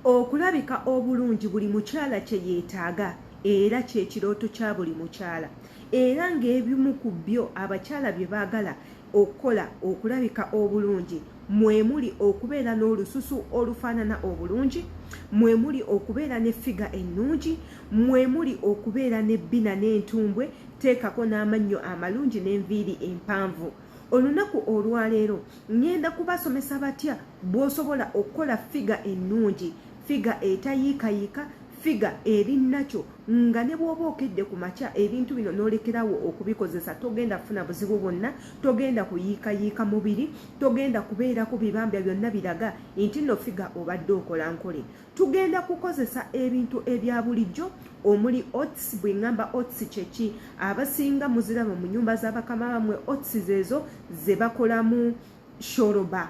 Okulabika obulungi buli mukyala kye yeetaaga era kye kirooto kya buli mukyala era ng'ebimu ku byo abakyala bye baagala okukola okulabika obulungi mwe muli okubeera n'olususu olufaanana obulungi, mwe muli okubeera ne ffiga ennungi, mwe muli okubeera n'ebbina n'entumbwe, teekako n'amannyo amalungi n'enviiri empanvu. Olunaku olwaleero ŋŋenda kubasomesa batya bw'osobola okukola ffiga ennungi, ffiga etayiikayiika, ffiga eri nakyo nga ne bw'oba okedde ku makya ebintu bino n'olekerawo okubikozesa togenda kufuna buzibu bwonna, togenda kuyiikayiika mubiri, togenda kubeerako bibambya byonna biraga nti nno ffiga obadde okola nkole. Tugenda kukozesa ebintu ebya bulijjo omuli oats. Bwe ŋŋamba oats kyeki? Abasinga muziraba mu nnyumba za bakama bammwe, oats zeezo ze bakolamu shoroba.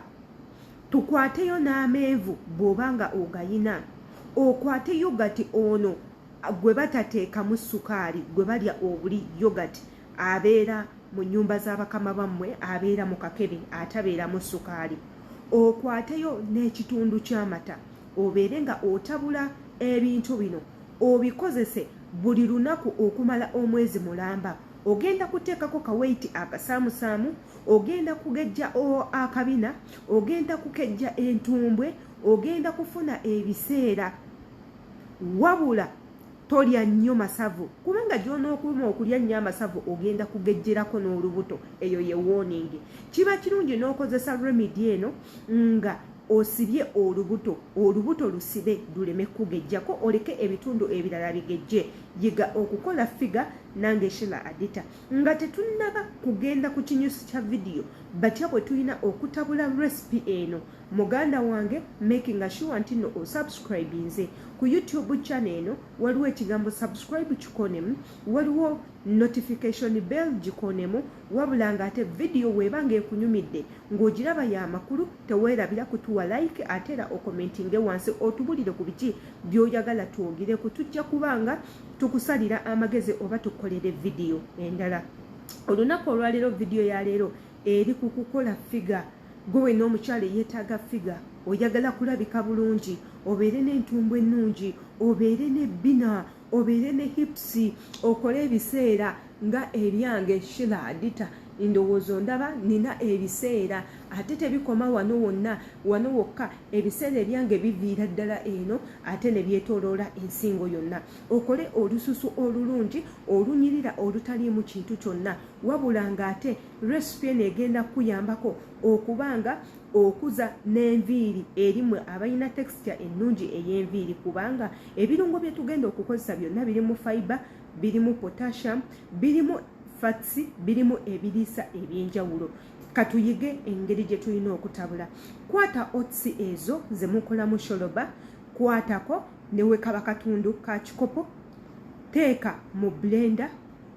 Tukwateyo n'amenvu bw'oba nga ogayina, okwate yogati ono gwe batateekamu ssukaali, gwe balya obuli yogati abeera mu nnyumba za bakama bammwe, abeera mu kakebe atabeeramu ssukaali. Okwateyo n'ekitundu ky'amata obeere nga otabula ebintu bino obikozese buli lunaku okumala omwezi mulamba. Ogenda kuteekako kaweyiti akasaamusaamu, ogenda kugejja akabina, ogenda kukejja entumbwe, ogenda kufuna ebiseera. Wabula tolya nnyo masavu, kubanga gy'onookuma okulya nnyo amasavu ogenda kugejjerako n'olubuto. Eyo ye warning. Kiba kirungi n'okozesa remedy eno nga osibye olubuto, olubuto lusibe luleme kugejjako, oleke ebitundu ebirala bigejje. Yiga okukola ffiga nange Sheila Adita. Nga tetunnaba kugenda ku kinyusi kya vidiyo batya bwe tulina okutabula recipe eno, muganda wange, making sure nti nno osubscribinze ku YouTube channel eno. Waliwo ekigambo subscribe, kikonemu. Waliwo notification bell, gikonemu. Wabula ng'ate vidiyo weeba ng'ekunyumidde, ng'ogiraba y'amakulu, teweerabira kutuwa like, ate era okomentinge wansi otubulire ku biki by'oyagala twogereko. Tujja kubanga tukusalira amagezi oba tukolere vidiyo endala. Olunaku olwaleero, vidiyo ya leero eri ku kukola ffiga. Gwe wenna omukyala eyeetaaga ffiga, oyagala kulabika bulungi, obeere n'entumbu ennungi, obeere n'ebbina, obeere ne hips, okole ebiseera nga ebyange Sheila Adita. Ndowooza ndaba nina ebiseera, ate tebikoma wano wonna wano wokka. Ebiseera ebyange biviira ddala eno ate ne byetooloola ensingo yonna. Okole olususu olulungi olunyirira olutaliimu kintu kyonna. Wabula ng'ate recipe eno egenda kukuyambako okuba nga okuza n'enviiri erimwe abalina texture ennungi ey'enviiri, kubanga ebirungo bye tugenda okukozesa byonna birimu fiber, birimu potassium, birimu fats, birimu ebiriisa ebyenjawulo. Katuyige engeri gye tulina okutabula. Kwata oats ezo ze mukolamu sholoba, kwatako ne wekaba katundu ka kikopo, teeka mu blender.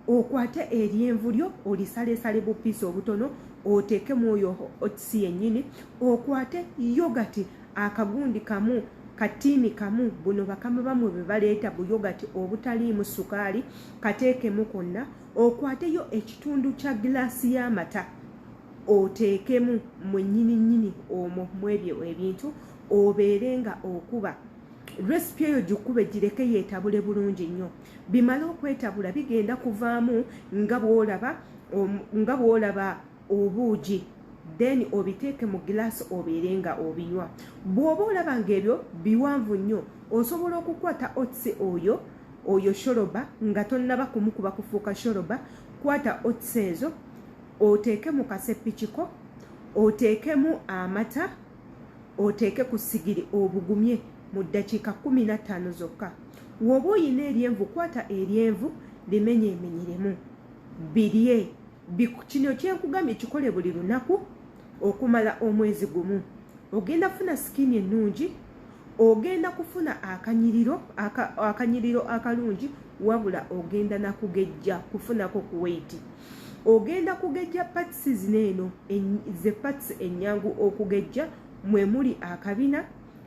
Okwate eryenvu lyo olisalesale bupiisi obutono, oteekemu oyo oats yennyini. Okwate yogati akagundi kamu, katiini kamu, buno bakama bamwe bwe baleeta buyogati obutaliimu sukaali, kateekemu konna. Okwateyo ekitundu kya gilaasi y'amata, oteekemu mwennyini nnyini omwo mu ebyo ebintu, obeere nga okuba recipe eyo. Gikube, gireke yeetabule bulungi nnyo. Bimale okwetabula, bigenda kuvaamu nga bw'olaba obuugi, then obiteeke mu gilaasi obeere nga obinywa. Bw'oba olaba ng'ebyo biwanvu nnyo, osobola okukwata oats oyo, oyo shoroba nga tonnaba kumukuba kufuuka shoroba. Kwata oats ezo, oteeke mu kasepikiko, oteekemu amata, oteeke ku sigiri, obugumye mu ddakiika 15 zokka. W'oba oyina eryenvu, kwata eryenvu limenyeemenyeremu, birye. Kino kyenkugambye kikole buli lunaku okumala omwezi gumu. Ogenda kufuna skin ennungi, ogenda kufuna akanyiriro akalungi. Wabula ogenda nakugejja, kufunako ku weight, ogenda kugejja parts zino eno ze parts ennyangu okugejja. Mwe muli akabina,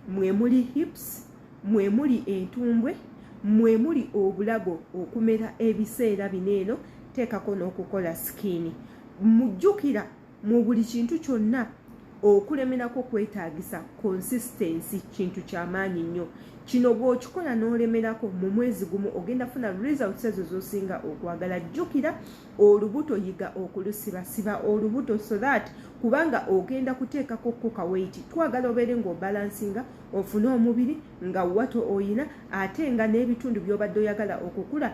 mwe muli hips, mwe muli entumbwe, mwe muli obulago okumera ebiseera bino eno, teekako n'okukola skin. Mujjukira mu buli kintu kyonna. Okulemerako kwetaagisa consistency, kintu kyamaanyi nnyo kino. Bw'okikola n'olemerako mu mwezi gumu, ogenda funa results ezo z'osinga okwagala. Jjukira, olubuto yiga okulusiba. Siba olubuto so that, kubanga ogenda kuteekako ko ka weight. Twagala obeere ng'obalancinga, ofune omubiri nga wato oyina, ate nga n'ebitundu by'obadde oyagala okukula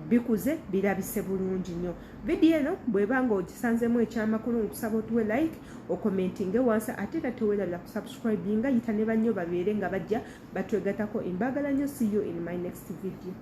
bikuze, birabise bulungi nnyo. Vidiyo eno bw'eba nga ogisanzeemu ekyamakulu, nkusaba otuwe like, ocommentinge wansi, ate era teweerabira kusubscribinga. Yita ne bannyo babeere nga bajja batwegatako. Embaagala nnyo. See you in my next video.